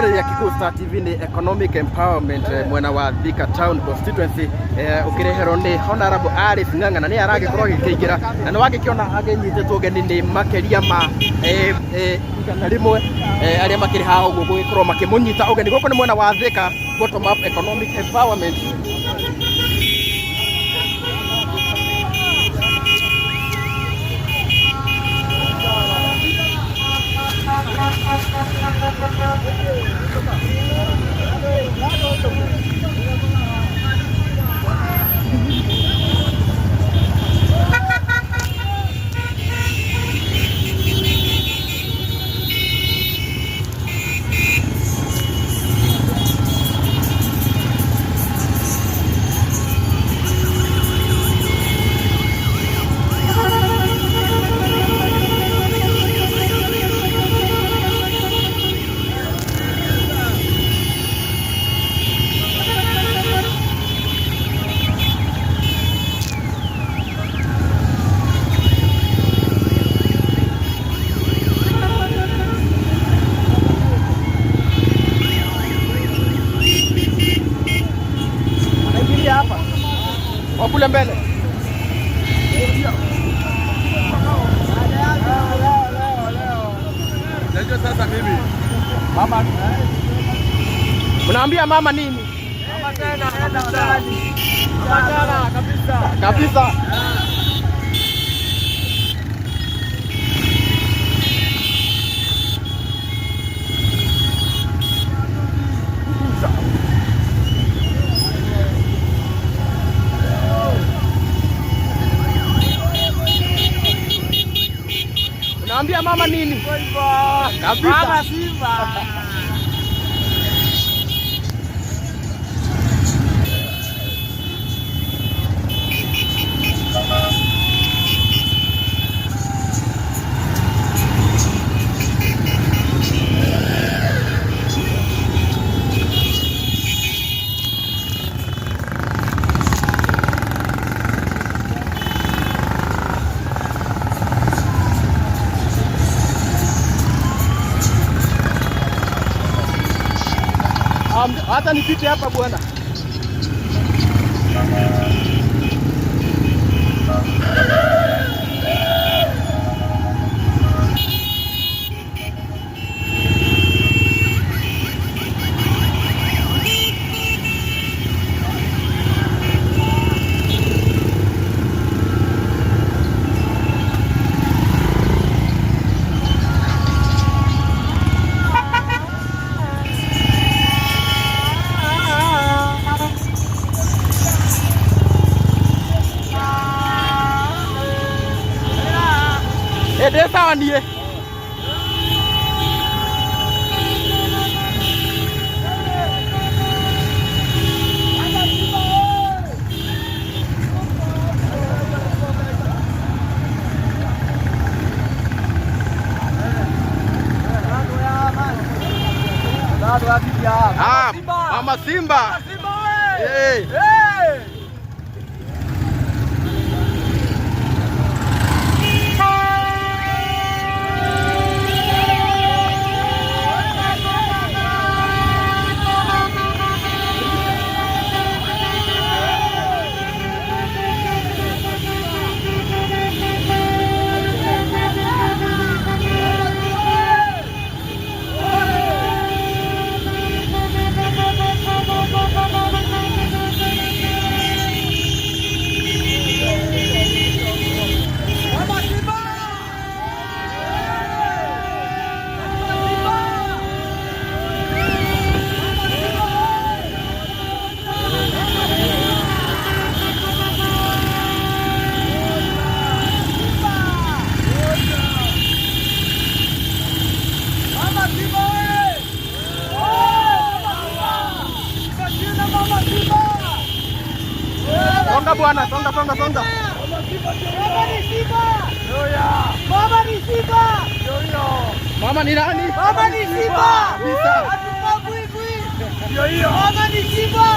Mwiroreri Kikuyu Star TV ni economic empowerment mwena wa Thika Town constituency, ukireherwo ni Honorable Alice Ng'ang'a, na nĩ aragĩkorwo agĩkĩingĩra na nĩ wagĩkĩona agĩnyitĩtwo ũgeni nĩ makĩria ma 100 arĩa makĩrĩ haha ũguo gũgĩkorwo makĩmũnyita ũgeni. Gũkũ nĩ mwena wa Thika bottom up economic empowerment. Anaingilia hapa kwa kule mbele. Najua sasa mimi. Mama, mnaambia mama nini? Mama tena kabisa. Mama tena kabisa. Kabisa. Unaambia mama nini? Kabisa. Mama Simba. Hata nipite hapa bwana. Ndĩ sawa niĩ. Ah, Mama Simba. Hey. Hey! Mama Simba! Mama Simba we! Mama Simba! Mama Simba! Songa bwana, songa songa songa. Mama ni Simba! Mama ni Simba! Mama ni nani? Mama ni Simba! Kabisa. Hatupangwi. Mama ni Simba!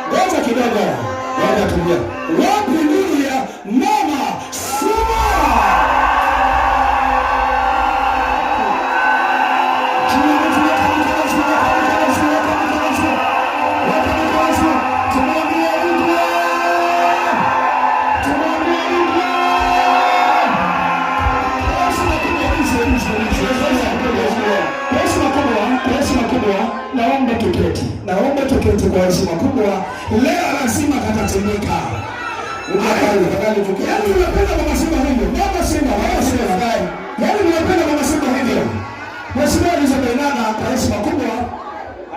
Ngoja kidogo, ngoja tulia. Wapi nuru ya Mama Suma? Tumwambie Mungu, tumwambie Mungu. Heshima kubwa, heshima kubwa, naomba tuketi, naomba tuketi kwa heshima kubwa. Leo lazima katatendeka. Yaani unapenda mama Simba hivyo, mama Simba, mama Simba, yaani unapenda mama Simba hivyo. Mheshimiwa Elizabeth Nana, kwa heshima kubwa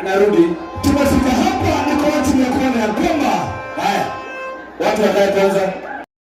Anarudi. Tumefika hapa ni kwa ajili ya kuona ya kwamba Haya, watu wakae kwanza.